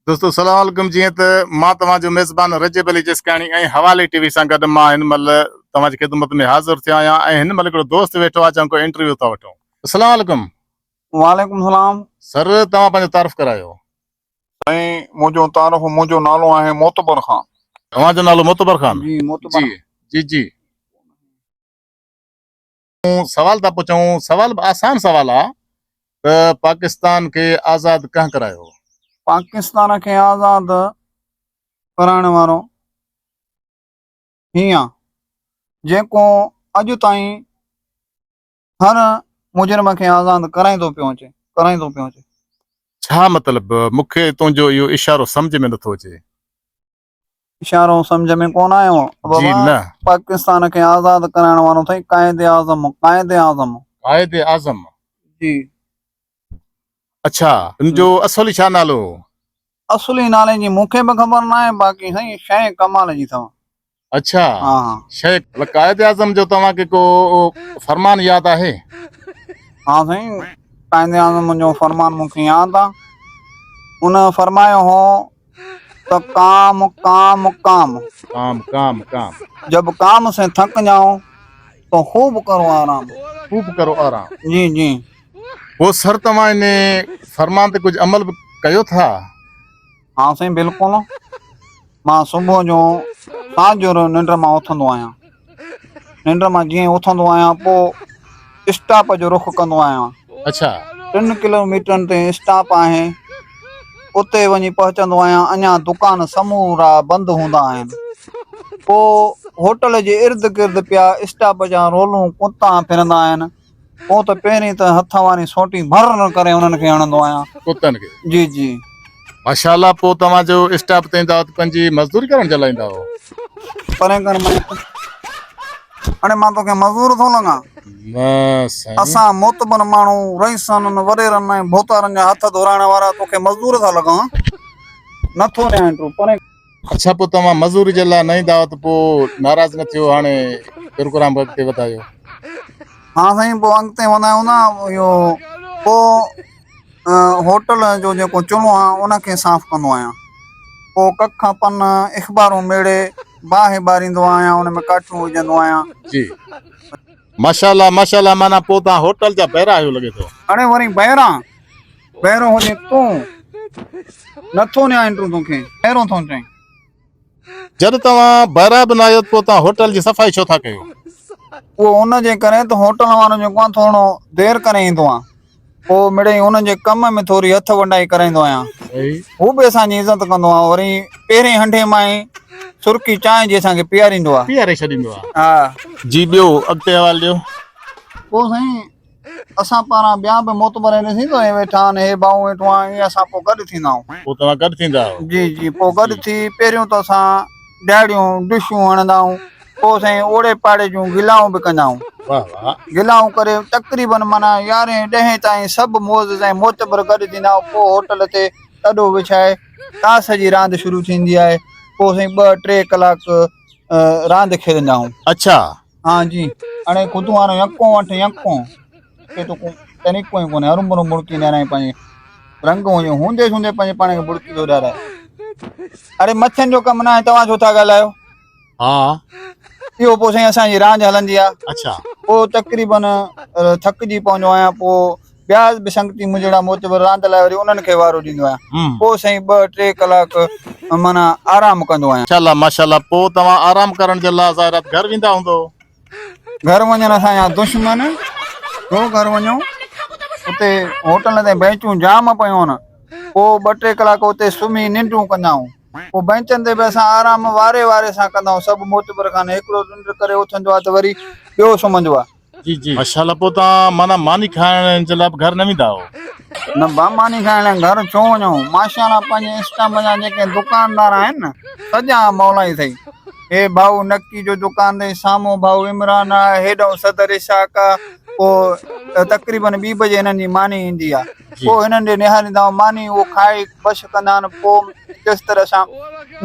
دوستو سلام عليڪم جيئن ته مان توهان جو ميزبان رجب علي جسڪاڻي ۽ حوالي ٽي وي سان گڏ مان هن مهل توهان جي خدمت ۾ حاضر ٿيو آهيان ۽ هن مهل هڪڙو دوست ويٺو آهي جنهن کان انٽرويو ٿا وٺون. السلام عليڪم. وعليڪم السلام. سر توهان پنهنجو تعارف ڪرايو. سائين منهنجو تعارف منهنجو نالو آهي معتبر خان. توهان جو نالو معتبر خان. جي معتبر. جي جي جي. سوال ٿا پڇون سوال به آسان سوال آ ته پاڪستان کي آزاد ڪنهن ڪرايو؟ پاڪستان کي آزاد ڪرائڻ وارو هي آ جيڪو اڄ تائين هر مجرم کي آزاد ڪرائيندو پيو اچي ڪرائيندو پيو اچي. ڇا مطلب مونکي تنهنجو اهو اشارو سمجهه ۾ نٿو اچي. اشارو سمجهه ۾ ڪونه آيو جي بابا نه. پاڪستان کي آزاد ڪرائڻ وارو اٿئي قائد اعظم قائد اعظم. قائد اعظم. جي. اڇا ان جو اصلي ڇا نالو هو؟ اصلي نالي جي مون کي به خبر ناهي باقي سائين شيء ڪمال جي اٿو. اڇا ها ها. شيء قائد اعظم جو توهان کي ڪو فرمان ياد آهي؟ ها سائين قائد اعظم جو فرمان مون کي ياد آ ان فرمايو هو ته ڪام ڪام ڪام. ڪام ڪام ڪام. جب ڪام سي ٿڪ جائو تو خوب ڪرو آرام. خوب ڪرو آرام. جي جي. پوء سر توهان ان فرمان تي ڪجهه عمل به ڪيو ٿا؟ ها سائين بلڪل مان صبح جو ساجهر ننڊ مان اٿندو آهيان. ننڊ مان جيئن ئي اٿندو آهيان پوء اسٽاپ جو رخ ڪندو آهيان. اڇا. ٽن ڪلوميٽرن تي اسٽاپ آهي اتي وڃي پهچندو آهيان اڃا دڪان سمورا بند هوندا آهن. پوء هوٽل جي ارد گرد پيا اسٽاپ جا رولون ڪتا ڦرندا آهن. پوء ته پهرين ته هٿ واري سوٽي ڀر ڪري انهن کي هڻندو آهيان. ڪتن کي. جي جي. ماشاء الله پوء توهان جو اسٽاپ تي ايندا هو ته پنهنجي مزدوري ڪرڻ جي لاء ايندا هو. پري ڪر مائٽ. اڙي مان توکي مزدور ٿو لڳان. نه سائين. اسان معتبر ماڻهو، رئيسن، وڏيرن ۽ ڀوتارن جا هٿ ڌورائڻ وارا توکي مزدور ٿا لڳان. نه ٿو ڏيان انٽرو. پري. اڇا پوء توهان مزوري جي لاء نه ايندا هئا ته پوء ناراض نه ٿيو هاڻي پروگرام به اڳتي وڌايو. ها سائين پوء اڳتي وڌايون ٿا اهو پوء هوٽل جو جيڪو چلهو آهي ان کي صاف ڪندو آهيان پوء ڪک پن اخبارون ميڙي باهه ٻاريندو آهيان ان ۾ ڪاٺيون وجهندو آهيان. جي ماشاءالله ماشاءالله معنيٰ پوء توهان هوٽل جا بيرا آهيو لڳي ٿو. اڙي وري بيرا بيرو هجين تون نٿو نيان انٽرو توکي بيرو ٿو چئين. جڏهن توهان بيرا به ناهيو ته پوء توهان هوٽل جي صفائي ڇو ٿا ڪيو؟ اهو ان جي ڪري ته هوٽل وارو جيڪو آهي ٿورو دير ڪري ايندو آهي پوء مڙئي ان جي ڪم ۾ ٿوري هٿ ونڊائي ڪرائيندو آهيان. هو به اسان جي عزت ڪندو آهي وري پهرين هنڍي مان ئي سرڪي چانهه جي اسان کي پياريندو آهي. پياري ڇڏيندو آهي. ها. جي ٻيو اڳتي حوال ڏيو. پوء سائين اسان پاران ٻيا به معتبر آهن ڏسين ٿو هي ويٺا آهن هي ڀائو ويٺو آهي ائين اسان پوء گڏ ٿيندا آهيون. پوء توهان گڏ ٿيندا آهيو. جي جي پوء گڏ ٿي پهريون ته اسان ڊاڙيون ڊشون هڻندا آهيون پوء سائين اوڙي پاڙي جون گلائون به ڪندا آهيون. واه واه. گلائون ڪري تقريبن معنيٰ يارهين ڏهين تائين سڀ معزز ۽ معتبر گڏ ٿيندا آهيون پوء هوٽل تي تڏو وڇائي تاس جي راند شروع ٿيندي آهي پوء سائين ٻه ٽي ڪلاڪ راند کيڏندا آهيون. اڇا. ها جي اڙي خودون وارو يڪو وٺ يڪو ڪي تو ڪو طريقو ئي ڪونهي هروڀرو مڙڪي ڏيارائين پنهنجي رنگ هجي هوندي سوندي پنهنجي پاڻ کي مڙڪي ٿو ڏيارائي اڙي مڇن جو ڪم ناهي توهان ڇو ٿا ڳالهايو ها اهو پوء سائين اسان جي راند هلندي آ اڇا پوء تقريبن ٿڪجي پوندو آهيان پوء ٻيا به سنگتي منهنجڙا معتبر راند لاء وري انهن کي وارو ڏيندو آهيان پوء سائين ٻه ٽي ڪلاڪ معنيٰ آرام ڪندو آهيان. ماشاءالله ماشاءالله پوء توهان آرام ڪرڻ جي لاء ظاهر آهي گهر ويندا هوندو. گهر وڃڻ اسان جا دشمن ڇو گهر وڃون اتي هوٽل تي بينچون جام پيون آهن پوء ٻه ٽي ڪلاڪ اتي سمهي ننڊون ڪندا آهيون پوء بينچن تي به اسان آرام واري واري سان ڪندا آهيون سڀ معتبر کان هڪڙو ننڊ ڪري اٿندو آهي ته وري ٻيو سمهندو آهي. جي جي ماشاءالله پوء توهان معنيٰ ماني کائڻ جي لاء به گهر نه ويندا آهيو. نه با ماني کائڻ لاء گهر ڇو وڃون ماشاءالله پنهنجي اسٽاپ جا جيڪي دڪاندار آهن نه سڄا مولائي اٿئي هي ڀائو نقي جو دڪان اٿئي سامهون ڀائو عمران آهي هيڏانهن صدر اسحاق آهي پوء تقريبن ٻي بجي هنن جي ماني ايندي آهي پوء هنن ڏي نهاريندا آهيون ماني اهو کائي بش ڪندا آهن پوء ڪس طرح سان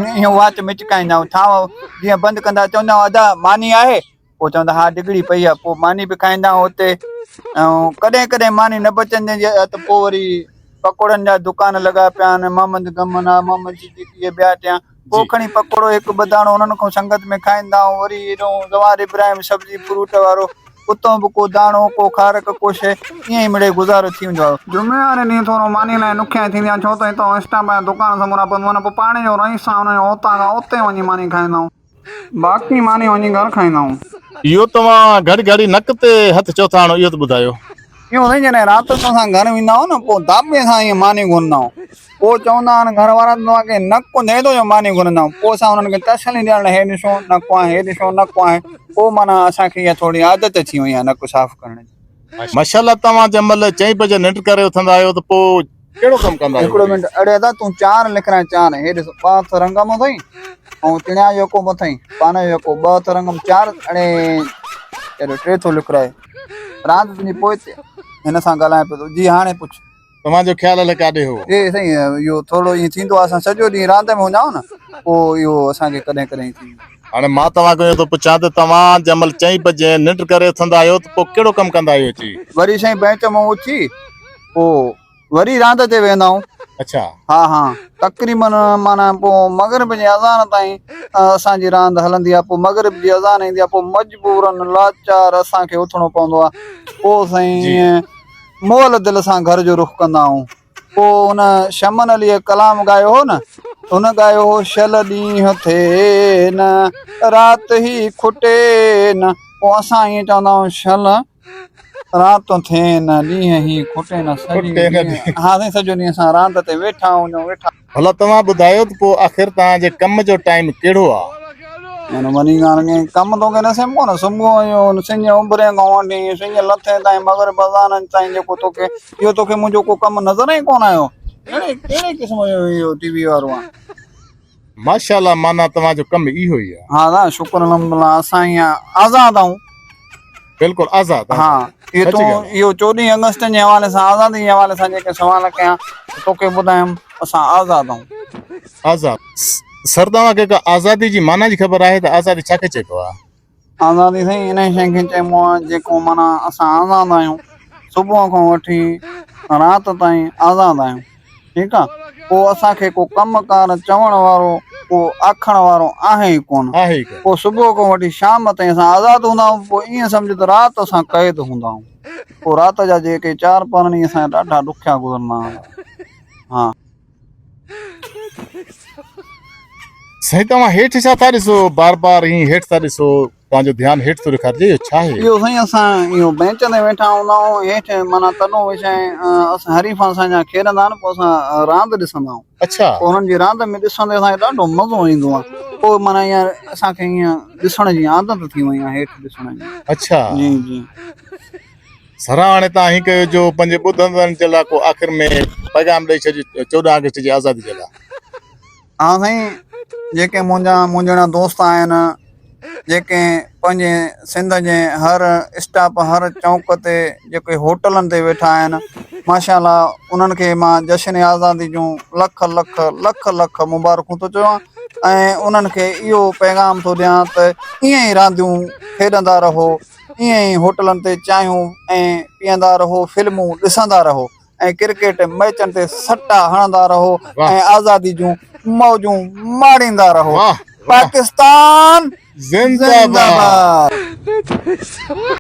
ايئن واچ مچڪائيندا آهيون ٿانو جيئن بند ڪندا چوندا آهيون ادا ماني آهي پوء چوندا ها ڊگهڙي پئي آ پوء ماني به کائيندا آهيون اتي ۽ ڪڏهن ڪڏهن ماني نه بچندي آ ته پوء وري پڪوڙن جا دڪان لڳا پيا آهن، محمد گمن آ، محمد صديقي اهي ٻيا ٽيان. پوء کڻي پڪوڙو هڪ ٻه داڻو انهن کان سنگت ۾ کائيندا آهيون. وري هيڏهون زوار ابراهيم سبزي فروٽ وارو، اتان به ڪو داڻو، ڪو کارڪ، ڪو شيء، ائين ئي مڙئي گذارو ٿي ويندو آهي. جمعي واري ڏينهن ٿورو ماني لاء ڏکيائي ٿيندي آهي، ڇو ته هتان اسٽاپ ۽ دڪان سمورا بند هوندا آهن، پوء پاڙي جو رئيس آهي، ان جو اوطاق آهي، اتي وڃي ماني کائيندا آهيون. باقي ماني وڃي گهر کائيندا آهيون. اهو توهان گهڙي گهڙي نڪ تي هٿ ڇو ٿا هڻو اهو ته ٻڌايو. اهو سائين جڏهن رات جو اسان گهر ويندا آهيون نه پوء داٻي سان ائين ماني گهرندا آهيون. پوء چوندا آهن گهر وارا ته توهان کي نڪ ٿئي ٿو جو ماني گهرندا آهيون. پوء اسان انهن کي تسلي ڏيڻ لاء هي ڏسو نڪ آهي هي ڏسو نڪ آهي. پوء معنيٰ اسان کي اها ٿوري عادت ٿي وئي آهي نڪ صاف ڪرڻ جي. ماشاءالله توهان جنهن مهل چئين بجي ننڊ ڪري اٿندا آهيو ته پوء ڪهڙو ڪم ڪندا آهيو؟ هڪڙو منٽ اڙي ادا تون چار لکرائين چار هي ڏس ٻه هٿ رنگم اٿئي ۽ چڻيا جو يڪو به اٿئي پان جو يڪو ٻه هٿ رنگم چار اڙي اڙي ٽي ٿو لکرائي راند تنهنجي پوئتي هن سان ڳالهائين پيو ٿو جي هاڻي پڇ. توهان جو خيال الائي ڪاڏي هو؟ اي سائين اهو ٿورو ائين ٿيندو آهي اسان سڄو ڏينهن راند ۾ هوندا آهيون نه پوء اهو اسان کي ڪڏهن ڪڏهن ٿيندو. هاڻي مان توهان کان اهو ٿو پڇان ته توهان جنهن مهل چئين بجي ننڊ ڪري اٿندا آهيو ته پوء ڪهڙو ڪم ڪندا آهيو اچي؟ وري سائين بينچ مان اٿي پوء وري راند تي ويهندا آهيون. اڇا. ها ها تقريبن معنيٰ پوء مغرب جي اذان تائين اسان جي راند هلندي آهي پوء مغرب جي اذان ايندي آهي پوء مجبورن لاچار اسان کي اٿڻو پوندو آهي پوء سائين ائين مئل دل سان گهر جو رخ ڪندا آهيون پوء ان شمن عليء ڪلام ڳايو هو نه هن ڳايو هو شل ڏينهن ٿئي نه رات هي کٽي نه پوء اسان ائين چوندا آهيون شل رات ٿئي نه ڏينهن هي کٽي نه سڄي ڏينهن ها سائين سڄو ڏينهن اسان راند تي ويٺا هجون ويٺا. ڀلا توهان ٻڌايو ته پوء آخر توهان جي ڪم جو ٽائيم ڪهڙو آ؟ يعني وڃي ڳالهه ڪئين ڪم توکي ڏسيم ڪونه صبح جو سج اڀري کان وٺي سج لٿي تائين مغرب اذان تائين جيڪو توکي اهو توکي منهنجو ڪو ڪم نظر ئي ڪونه آيو ڪهڙي ڪهڙي قسم جو اهو ٽي وي وارو آ. ماشاءالله معنيٰ توهان جو ڪم اهو ئي آ. ها دا شڪر الحمدلله اسان ائين آزاد آهيون. بلڪل آزاد ها اهو تون اهو 14 آگسٽ جي حوالي سان آزادي جي حوالي سان جيڪي سوال ڪيا توکي ٻڌايم اسان آزاد آهيون. آزاد سر توهان کي ڪا آزادي جي معنيٰ جي خبر آهي ته آزادي ڇا کي چئبو آهي؟ آزادي سائين انهي شيء کي چئبو آهي جيڪو معنيٰ اسان آزاد آهيون صبح کان وٺي رات تائين آزاد آهيون ٺيڪ آ پوء اسان کي ڪو ڪم ڪار چوڻ وارو ڪو آکڻ وارو آهي ئي ڪونه آهي ئي ڪونه. پوء صبح کان وٺي شام تائين اسان آزاد هوندا آهيون پوء ائين سمجهه ته رات اسان قيد هوندا آهيون پوء رات جا جيڪي چار پهر آهن اهي اسان جا ڏاڍا ڏکيا گذرندا آهن ها. سائين توهان هيٺ ڇا ٿا ڏسو بار بار ائين هيٺ ٿا ڏسو توهان جو ڌيان هيٺ ٿو ڏيکارجي اهو ڇا آهي؟ اهو سائين اسان اهو بينچ تي ويٺا هوندا آهيون هيٺ معنيٰ تڏو وڇائي اسان حريف اسان جا کيڏندا آهن پوء اسان راند ڏسندا آهيون اڇا پوء انهن جي راند ۾ ڏسندي اسان کي ڏاڍو مزو ايندو آهي پوء معنيٰ ائين اسان کي ائين ڏسڻ جي عادت ٿي وئي آهي هيٺ ڏسڻ جي اڇا جي جي. سرا هاڻي توهان هي ڪيو جو پنهنجي ٻڌندڙن جي لاء ڪو آخر ۾ پيغام ڏئي ڇڏيو 14 آگسٽ جي آزادي جي لاء. ها سائين جيڪي منهنجا منهنجڙا دوست آهن جيڪي پنهنجي سنڌ جي هر اسٽاپ هر چونڪ تي جيڪي هوٽلن تي ويٺا آهن ماشاء الله انهن کي مان جشن آزادي جون لک لک لک لک مبارڪون ٿو چوان ۽ انهن کي اهو پيغام ٿو ڏيان ته ائين ئي رانديون کيڏندا رهو ائين ئي هوٽلن تي چانهيون ۽ پيئندا رهو، فلمون ڏسندا رهو ۽ ڪرڪيٽ ميچن تي سٽا هڻندا رهو ۽ آزادي جون موجون ماڻيندا رهو. پاڪستان زنده باد.